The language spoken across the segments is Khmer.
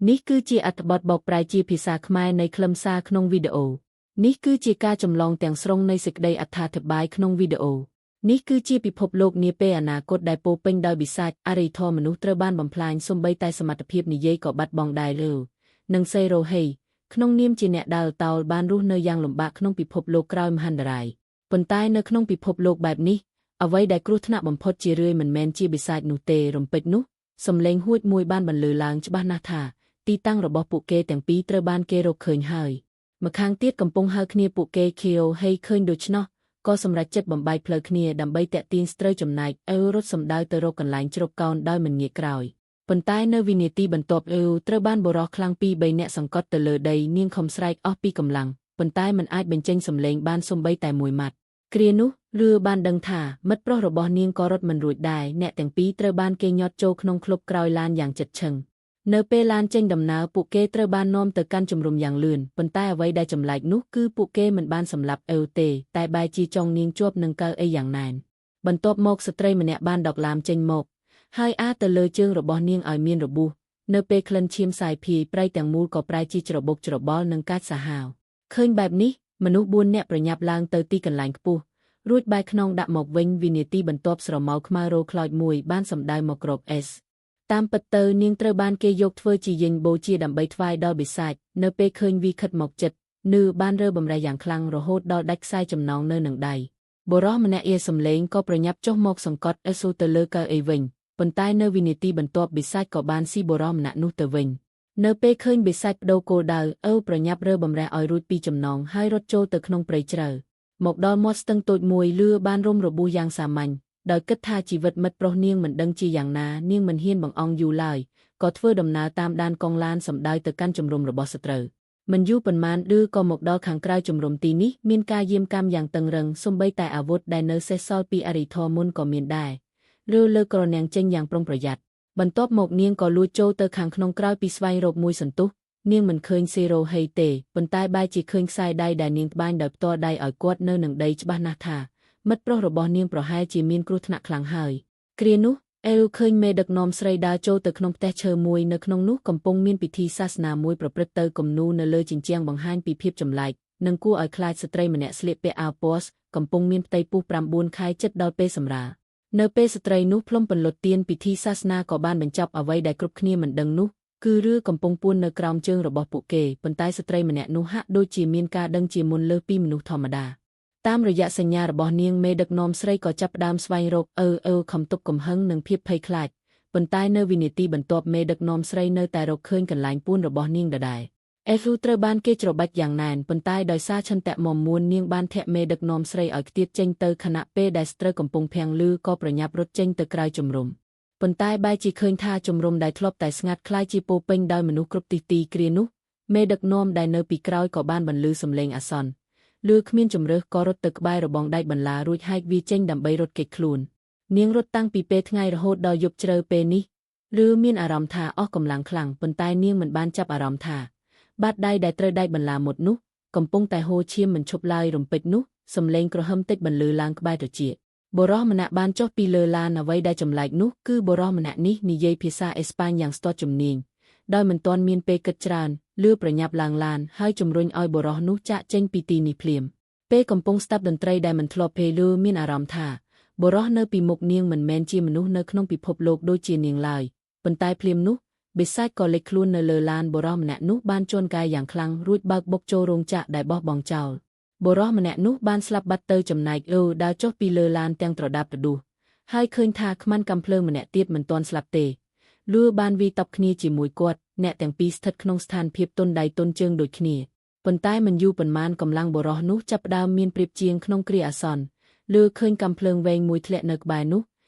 នេះគឺជាអត្ថបទបកប្រែជាភាសាខ្មែរនៃខ្លឹមសារក្នុងវីដេអូនេះគឺជាការចម្លងទាំងស្រុងនៃសេចក្តីអត្ថាធិប្បាយក្នុងវីដេអូនេះគឺជាពិភពលោកនាពេលអនាគតដែលពោរពេញដោយបិសាចអរិយធម៌មនុស្សត្រូវបានបំផ្លាញសូម្បីតែសមត្ថភាពនិយាយក៏បាត់បង់ដែរលើនិងសេរ៉ូហេក្នុងនាមជាអ្នកដើរតោលបានរស់នៅយ៉ាងលំបាកក្នុងពិភពលោកក្រោយមហន្តរាយប៉ុន្តែនៅក្នុងពិភពលោកបែបនេះអ្វីដែលគ្រោះថ្នាក់បំផុតជារឿយមិនមែនជាបិសាចនោះទេរំពេចនោះសំឡេងហួចមួយបានបន្លឺឡើងច្បាស់ណាស់ថាទីតាំងរបស់ពួកគេទាំងពីរត្រូវបានគេរកឃើញហើយម្ខាងទៀតកំពុងហៅគ្នាពួកគេខៀវហេឃើញដូច្នោះក៏សម្រេចចិត្តបំបែកផ្លូវគ្នាដើម្បីតាក់ទាញស្ត្រូវចំណែកអឺរត់សម្ដៅទៅរកកន្លែងជ្រកកោនដោយមិនងាកក្រោយប៉ុន្តែនៅវិនាទីបន្ទាប់អឺត្រូវបានបុរសខ្លាំងពីរបីនាក់សង្កត់ទៅលើដីនាងខំស្រែកអស់ពីកម្លាំងប៉ុន្តែមិនអាចបញ្ចេញសំឡេងបានសូម្បីតែមួយម៉ាត់គ្រានោះលឺបានដឹងថាមិត្តប្រុសរបស់នាងក៏រត់មិនរួចដែរអ្នកទាំងពីរត្រូវបានគេញាត់ចូលក្នុងក្លុបក្រោយឡានយ៉ាងជិតឈឹងនៅពេលឡានចេញដំណើរពួកគេត្រូវបាននាំទៅកាន់ជំរំយ៉ាងលឿនប៉ុន្តែអ្វីដែលចម្លែកនោះគឺពួកគេមិនបានសម្លាប់អេវទេតែបែរជាចងនាងជាប់នឹងកៅអីយ៉ាងណែនបន្ទាប់មកស្ត្រីម្នាក់បានដកឡាមចេញមកហើយអាទៅលើជើងរបស់នាងឲ្យមានរបួសនៅពេលក្លិនឈាមសាយភាយព្រៃទាំងមូលក៏ប្រែជាច្របូកច្របល់និងកាចសាហាវឃើញបែបនេះមនុស្ស4នាក់ប្រញាប់ឡើងទៅទីកន្លែងខ្ពស់រួចបែរខ្នងដាក់មកវិញវិនាទីបន្ទាប់ស្រមោលខ្មៅរោខ្លោចមួយបានសម្ដៅមកក្របអេសតាមពិតទៅនាងត្រូវបានគេយកធ្វើជាយិញបូជាដើម្បីថ្វាយដល់បិសាចនៅពេលឃើញវីខិតមកចិត្តនឿបានរើបំរេះយ៉ាងខ្លាំងរហូតដល់ដាច់ខ្សែចំណងនៅនឹងដៃបុរសម្នាក់អៀសំលេងក៏ប្រញាប់ចុះមកសង្កត់អេស៊ូទៅលើកៅអីវិញប៉ុន្តែនៅវិនាទីបន្ទាប់បិសាចក៏បានស៊ីបុរសម្នាក់នោះទៅវិញនៅពេលឃើញបិសាចបដូរគោលដៅអឺប្រញាប់រើបំរេះឲ្យរួចពីចំណងហើយរត់ចូលទៅក្នុងព្រៃជ្រៅមកដល់មាត់ស្ទឹងតូចមួយលឿបានរុំរបួសយ៉ាងសាមញ្ញដោយគិតថាជីវិតមិត្តប្រុសនាងមិនដឹងជាយ៉ាងណានាងមិនហ៊ានបង្អង់យូរឡើយក៏ធ្វើដំណើរតាមដានកងឡានសម្ដៅទៅកាន់ជំរំរបស់សត្រូវមិនយូរប៉ុន្មានឌឺក៏មកដល់ខាងក្រៅជំរំទីនេះមានការយាមកាមយ៉ាងតឹងរឹងសូម្បីតែអាវុធដែលនៅសេសសល់ពីអរិយធម៌មុនក៏មានដែរឬលើក្រនាងចេញយ៉ាងប្រុងប្រយ័ត្នបន្ទាប់មកនាងក៏លួចចូលទៅខាងក្នុងក្រោយពីស្វែងរកមួយសន្ទុះនាងមិនឃើញសេរ៉ូហេទេប៉ុន្តែបែរជាឃើញខ្សែដៃដែលនាងត្បាញដោយផ្ទាល់ដៃឲ្យគាត់នៅនឹងដីច្បាស់ណាស់ថាមិត្តប្រុសរបស់នាងប្រហែលជាមានគ្រោះថ្នាក់ខ្លាំងហើយគ្រានោះអេលឃើញមេដឹកនាំស្រីដើរចូលទៅក្នុងផ្ទះឈើមួយនៅក្នុងនោះកំពុងមានពិធីសាសនាមួយប្រព្រឹត្តទៅគំនូរនៅលើជញ្ជាំងបង្ហាញពីភាពចម្លែកនិងគួរឲ្យខ្លាចស្ត្រីម្នាក់ស្លៀកពាក់អាវពណ៌កំពុងមានផ្ទៃពោះ9ខែជិតដល់ពេលសម្រាលនៅពេលស្ត្រីនោះផ្លុំពន្លត់ទៀនពិធីសាសនាក៏បានបញ្ចប់អ្វីដែលគ្រប់គ្នាមិនដឹងនោះគឺរឿងកំពុងពួននៅក្រោមជើងរបស់ពួកគេប៉ុន្តែស្ត្រីម្នាក់នោះហាក់ដូចជាមានការដឹងជាមុនលើសពីមនុស្សធម្មតាតាមរយៈសញ្ញារបស់នាងមេដឹកនាំស្រីក៏ចាប់ផ្ដើមស្វែងរកអឺខំទប់កំហឹងនិងភាពភ័យខ្លាចប៉ុន្តែនៅវិនាទីបន្ទាប់មេដឹកនាំស្រីនៅតែរកឃើញកន្លែងពួនរបស់នាងដដែលអេហ្វូត្រូវបានគេច្របាច់យ៉ាងណែនប៉ុន្តែដោយសារឆន្ទៈមមួននាងបានធាក់មេដឹកនាំស្រីឲ្យខ្ទាតចេញទៅខណៈពេលដែលស្ត្រូវកំពុងភាំងលឺក៏ប្រញាប់រត់ចេញទៅក្រៅជំរំប៉ុន្តែបែរជាឃើញថាជំរំដែលធ្លាប់តែស្ងាត់ក្លាយជាពោពេញដោយមនុស្សគ្រប់ទិសទីគ្រានោះមេដឹកនាំដែលនៅពីក្រោយក៏បានបន្លឺសំឡេងអាសន្នលឺគ្មានជំរើសក៏រត់ទៅក្បែររបងដែកបន្លារួចហែកវាចេញដើម្បីរត់គេចខ្លួននាងរត់តាំងពីពេលថ្ងៃរហូតដល់យប់ជ្រៅពេលនេះលឺមានអារម្មណ៍ថាអស់កម្លាំងខ្លាំងប៉ុន្តែនាងមិនបានចាប់អារម្មណ៍ថាបាតដៃដែលត្រូវដែកបន្លាមុតនោះកំពុងតែហូរឈាមមិនឈប់ឡើយរំពេចនោះសំឡេងក្រហមតិចបន្លឺឡើងក្បែរត្រចៀកបុរសម្នាក់បានចុះពីលើឡានអ្វីដែលចម្លែកនោះគឺបុរសម្នាក់នេះនិយាយភាសាអេស្ប៉ាញយ៉ាងស្ទាត់ជំនាញដោយមិនទាន់មានពេលគិតច្រើនលឺប្រញាប់ឡើងឡានហើយជំរុញឲ្យបុរសនោះចាកចេញពីទីនេះភ្លាមពេលកំពុងស្ដាប់តន្ត្រីដែលមិនធ្លាប់ពេលលឺមានអារម្មណ៍ថាបុរសនៅពីមុខនាងមិនមែនជាមនុស្សនៅក្នុងពិភពលោកដូចជានាងឡើយប៉ុន្តែភ្លាមនោះបិសាចក៏លេចខ្លួននៅលើឡានបុរសម្នាក់នោះបានជន់កាយយ៉ាងខ្លាំងរួចបើកបុកចូលរោងចក្រដែលបោះបង់ចោលបុរសម្នាក់នោះបានស្លាប់បាត់ទៅចំណែកអឺដើរចុះពីលើឡានទាំងត្រដាបត្រដួសហើយឃើញថាខ្មាន់កាំភ្លើងម្នាក់ទៀតមិនទាន់ស្លាប់ទេលឺបានវាយតប់គ្នាជាមួយគាត់អ្នកទាំងពីរស្ថិតក្នុងស្ថានភាពទន់ដៃទន់ជើងដូចគ្នាប៉ុន្តែមិនយូរប៉ុន្មានកម្លាំងបុរសនោះចាប់ផ្ដើមមានប្រៀបជាងក្នុងគ្រាអាសន្នលឺឃើញកាំភ្លើងវែងមួយធ្លាក់នៅក្បែរនោះ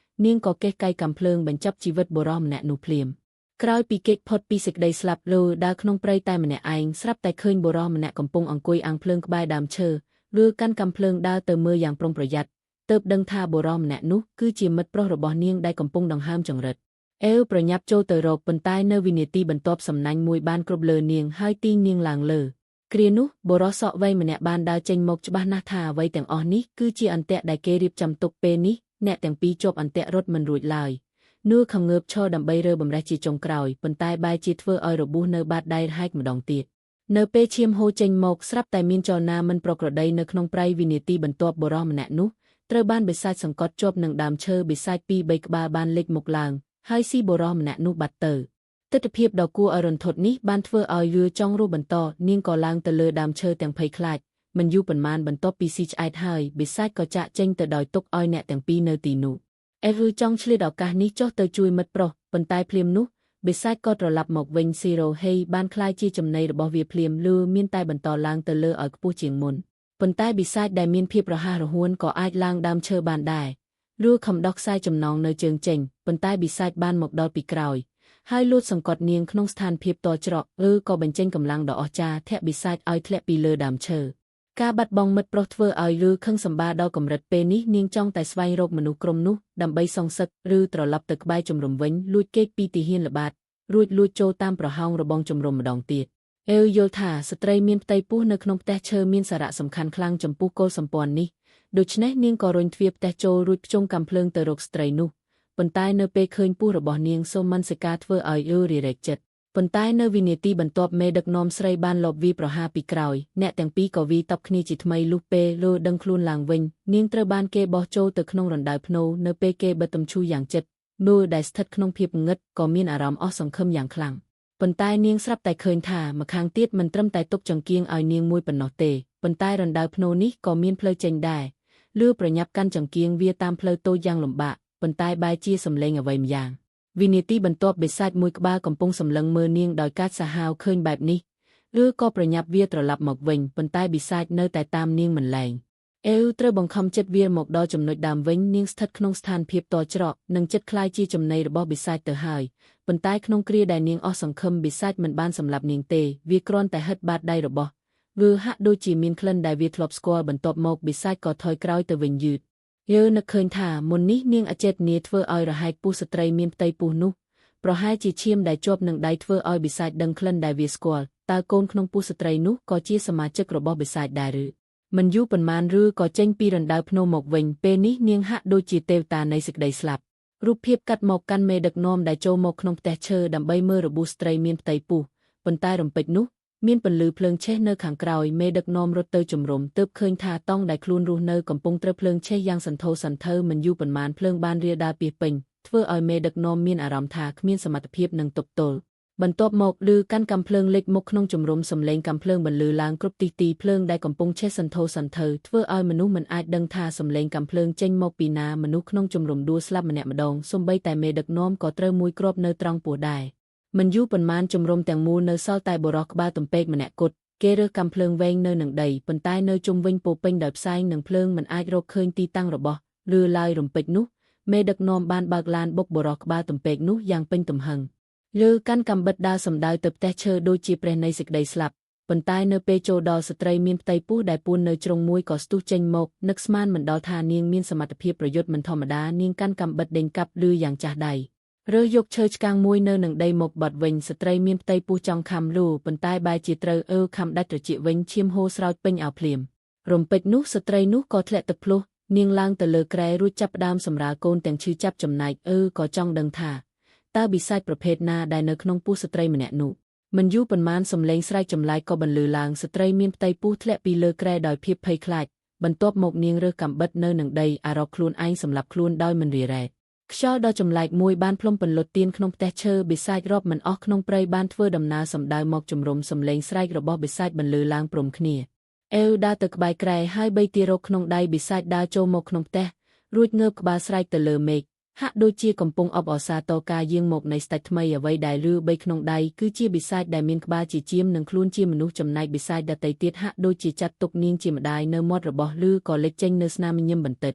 នាងក៏កេះកៃកាំភ្លើងបញ្ចប់ជីវិតបុរសម្នាក់នោះភ្លាមក្រោយពីគេចផុតពីសេចក្តីស្លាប់លឺដើរក្នុងព្រៃតែម្នាក់ឯងស្រាប់តែឃើញបុរសម្នាក់កំពុងអង្គុយអាំងភ្លើងក្បែរដើមឈើលឺកាន់កាំភ្លើងដើរទៅមើលយ៉ាងប្រុងប្រយ័ត្នទើបដឹងថាបុរសម្នាក់នោះគឺជាមិត្តប្រុសរបស់នាងដែលកំពុងដង្ហើមចង្រិតអេវប្រញាប់ចូលទៅរកប៉ុន្តែនៅវិនាទីបន្ទាប់សំណាញ់មួយបានគ្រប់លើនាងហើយទាញនាងឡើងលើគ្រានោះបុរសសក់វែងម្នាក់បានដើរចេញមកច្បាស់ណាស់ថាអ្វីទាំងអស់នេះគឺជាអន្ទាក់ដែលគេរៀបចំទុកពេលនេះអ្នកទាំងពីរជាប់អន្ទាក់រត់មិនរួចឡើយ នួរខំងើបឈរដើម្បីរើបំរេះជាចុងក្រោយប៉ុន្តែបែរជាធ្វើឲ្យរបួសនៅបាតដៃរហែកម្ដងទៀតនៅពេលឈាមហូរចេញមកស្រាប់តែមានចលនាមិនប្រក្រតីនៅក្នុងព្រៃវិនាទីបន្ទាប់បុរសម្នាក់នោះត្រូវបានបិសាចសង្កត់ជាប់នឹងដើមឈើបិសាចពីរបីក្បាលបានលេចមុខឡើងហើយស៊ីបុរសម្នាក់នោះបាត់ទៅទិដ្ឋភាពដ៏គួរឲ្យរន្ធត់នេះបានធ្វើឲ្យយឺចង់រស់បន្តនាងក៏ឡើងទៅលើដើមឈើទាំងភ័យខ្លាចមិនយូរប៉ុន្មានបន្ទាប់ពីស៊ីឆ្អែតហើយបិសាចក៏ចាក់ចេញទៅដោយទុកឲ្យអ្នកទាំងពីរនៅទីនោះអេវចង់ឆ្លៀតឱកាសនេះចុះទៅជួយមិត្តប្រុសប៉ុន្តែភ្លាមនោះបិសាចក៏ត្រឡប់មកវិញស៊ីរ៉ូហេបានក្លាយជាចំណីរបស់វាភ្លាមលឺមានតែបន្តឡើងទៅលើឲ្យខ្ពស់ជាងមុនប៉ុន្តែបិសាចដែលមានភាពរហ័សរហួនក៏អាចឡើងដើមឈើបានដែរលឺខំដោះខ្សែចំណងនៅជើងចេញប៉ុន្តែបិសាចបានមកដល់ពីក្រោយហើយលួចសង្កត់នាងក្នុងស្ថានភាពតច្រកឬក៏បញ្ចេញកម្លាំងដ៏អស្ចារ្យធាក់បិសាចឲ្យធ្លាក់ពីលើដើមឈើការបាត់បង់មិត្តប្រុសធ្វើឲ្យលឺខឹងសម្បាដល់កម្រិតពេលនេះនាងចង់តែស្វែងរកមនុស្សក្រុមនោះដើម្បីសងសឹកឬត្រឡប់ទៅក្បែរជំរំវិញលួចគេចពីទាហានល្បាតរួចលួចចូលតាមប្រហោងរបងជំរំម្ដងទៀតអេវយល់ថាស្ត្រីមានផ្ទៃពោះនៅក្នុងផ្ទះឈើមានសារៈសំខាន់ខ្លាំងចំពោះកុលសម្ព័ន្ធនេះដូច្នេះនាងក៏រុញទ្វារផ្ទះចូលរួចភ្ជង់កាំភ្លើងទៅរកស្ត្រីនោះប៉ុន្តែនៅពេលឃើញពោះរបស់នាងសូមិនសិកាធ្វើឲ្យអឺរារែកចិត្តប៉ុន្តែនៅវិនាទីបន្ទាប់មេដឹកនាំស្រីបានលបវាយប្រហារពីក្រោយអ្នកទាំងពីរក៏វាយតបគ្នាជាថ្មីលុះពេលលើដឹងខ្លួនឡើងវិញនាងត្រូវបានគេបោះចូលទៅក្នុងរណ្ដៅភ្នូនៅពេលគេបិទទំឈូយ៉ាងជិតនួរដែលស្ថិតក្នុងភាពងឹតក៏មានអារម្មណ៍អស់សង្ឃឹមយ៉ាងខ្លាំងប៉ុន្តែនាងស្រាប់តែឃើញថាម្ខាងទៀតមិនត្រឹមតែទុកចង្គៀងឲ្យនាងមួយប៉ុណ្ណោះទេប៉ុន្តែរណ្ដៅភ្នូនេះក៏មានផ្លូវចេញដែរលឺប្រញាប់កាន់ចង្គៀងវាតាមផ្លូវតូចយ៉ាងលំបាកប៉ុន្តែបែរជាសំឡេងអ្វីម្យ៉ាងវិនាទីបន្ទាប់បិសាចមួយក្បាលកំពុងសម្លឹងមើលនាងដោយកាចសាហាវឃើញបែបនេះឬក៏ប្រញាប់វាត្រឡប់មកវិញប៉ុន្តែបិសាចនៅតែតាមនាងមិនលែងអេវត្រូវបង្ខំចិត្តវាមកដល់ចំណុចដើមវិញនាងស្ថិតក្នុងស្ថានភាពតច្រកនិងចិត្តក្លាយជាចំណីរបស់បិសាចទៅហើយប៉ុន្តែក្នុងគ្រាដែលនាងអស់សង្ឃឹមបិសាចមិនបានសម្លាប់នាងទេវាគ្រាន់តែហិតបាតដៃរបស់វាហាក់ដូចជាមានក្លិនដែលវាធ្លាប់ស្គាល់បន្ទាប់មកបិសាចក៏ថយក្រោយទៅវិញយឺតយើងនឹកឃើញថាមុននេះនាងអចេតនាធ្វើឲ្យរហែកពោះស្ត្រីមានផ្ទៃពោះនោះប្រហែលជាឈាមដែលជាប់នឹងដៃធ្វើឲ្យបិសាចដឹងក្លិនដែលវាស្គាល់តើកូនក្នុងពោះស្ត្រីនោះក៏ជាសមាជិករបស់បិសាចដែរឬមិនយូរប៉ុន្មានឬក៏ចេញពីរណ្ដៅភ្នំមកវិញពេលនេះនាងហាក់ដូចជាទេវតានៃសេចក្តីស្លាប់រូបភាពកាត់មកកាន់មេដឹកនាំដែលចូលមកក្នុងផ្ទះឈើដើម្បីមើលរបួសស្ត្រីមានផ្ទៃពោះប៉ុន្តែរំពេចនោះមានពន្លឺភ្លើងឆេះនៅខាងក្រោយមេដឹកនាំរត់ទៅជំរំទើបឃើញថាតង់ដែលខ្លួនរស់នៅកំពុងត្រូវភ្លើងឆេះយ៉ាងសន្ធោសន្ធៅមិនយូរប៉ុន្មានភ្លើងបានរាលដាលពាសពេញធ្វើឲ្យមេដឹកនាំមានអារម្មណ៍ថាគ្មានសមត្ថភាពនឹងទប់ទល់បន្ទាប់មកលឺកាន់កាំភ្លើងលេចមុខក្នុងជំរំសំឡេងកាំភ្លើងបន្លឺឡើងគ្រប់ទិសទីភ្លើងដែលកំពុងឆេះសន្ធោសន្ធៅធ្វើឲ្យមនុស្សមិនអាចដឹងថាសំឡេងកាំភ្លើងចេញមកពីណាមនុស្សក្នុងជំរំដួលស្លាប់ម្នាក់ម្ដងសូម្បីតែមេដឹកនាំក៏ត្រូវមួយគ្រាប់នៅត្រង់ពោះដែរមិនយូរប៉ុន្មានជំរំទាំងមូលនៅសល់តែបុរសក្បាលទំពេកម្នាក់គត់គេរើសកាំភ្លើងវែងនៅនឹងដីប៉ុន្តែនៅជុំវិញពោពេញដោយផ្សែងនិងភ្លើងមិនអាចរកឃើញទីតាំងរបស់លឺឡើយរំពេចនោះមេដឹកនាំបានបើកឡានបុកបុរសក្បាលទំពេកនោះយ៉ាងពេញទំហឹងលើកាន់កាំបិតដើរសំដៅទៅផ្ទះឈើដូចជាព្រះនៃសេចក្តីស្លាប់ប៉ុន្តែនៅពេលចូលដល់ស្ត្រីមានផ្ទៃពោះដែលពួននៅជ្រុងមួយក៏ស្ទុះចេញមកនឹកស្មានមិនដល់ថានាងមានសមត្ថភាពប្រយុទ្ធមិនធម្មតានាងកាន់កាំបិតដេញកាប់លឺយ៉ាងចាស់ដៃរើសយកឈើឆ្កាងមួយនៅនឹងដីមកបត់វិញស្ត្រីមានផ្ទៃពោះចង់ខំលូប៉ុន្តែបែរជាត្រូវខំដាច់ត្រចៀកវិញឈាមហូរស្រោចពេញអោភ្លាមរំពេចនោះស្ត្រីនោះក៏ធ្លាក់ទឹកភ្លោះនាងឡើងទៅលើគ្រែរួចចាប់ផ្ដើមសម្រាលកូនទាំងឈឺចាប់ចំណែកក៏ចង់ដឹងថាតើបិសាចប្រភេទណាដែលនៅក្នុងពោះស្ត្រីម្នាក់នោះមិនយូរប៉ុន្មានសំឡេងស្រែកចម្លែកក៏បន្លឺឡើងស្ត្រីមានផ្ទៃពោះធ្លាក់ពីលើគ្រែដោយភាពភ័យខ្លាចបន្ទាប់មកនាងរើសកាំបិតនៅនឹងដីអារ៉បខ្លួនឯងសម្លាប់ខ្លួនដោយមិនរារែកខ្យល់ដ៏ចម្លែកមួយបានផ្លុំពន្លត់ទៀនក្នុងផ្ទះឈើបិសាចរាប់មិនអស់ក្នុងព្រៃបានធ្វើដំណើរសម្ដៅមកជំរំសំឡេងស្រែករបស់បិសាចបន្លឺឡើងព្រមគ្នាអេវដើរទៅក្បែរគ្រែហើយបីទារកក្នុងដៃបិសាចដើរចូលមកក្នុងផ្ទះរួចងើបក្បាលស្រែកទៅលើមេឃហាក់ដូចជាកំពុងអបអរសាទរការយាងមកនៃស្ដេចថ្មីអ្វីដែលលឺបីក្នុងដៃគឺជាបិសាចដែលមានក្បាលជាជាមនិងខ្លួនជាមនុស្សចំណែកបិសាចដទៃទៀតហាក់ដូចជាចាត់ទុកនាងជាម្ដាយនៅមាត់របស់លឺក៏លេចចេញនៅស្នាមញញឹមបន្តិច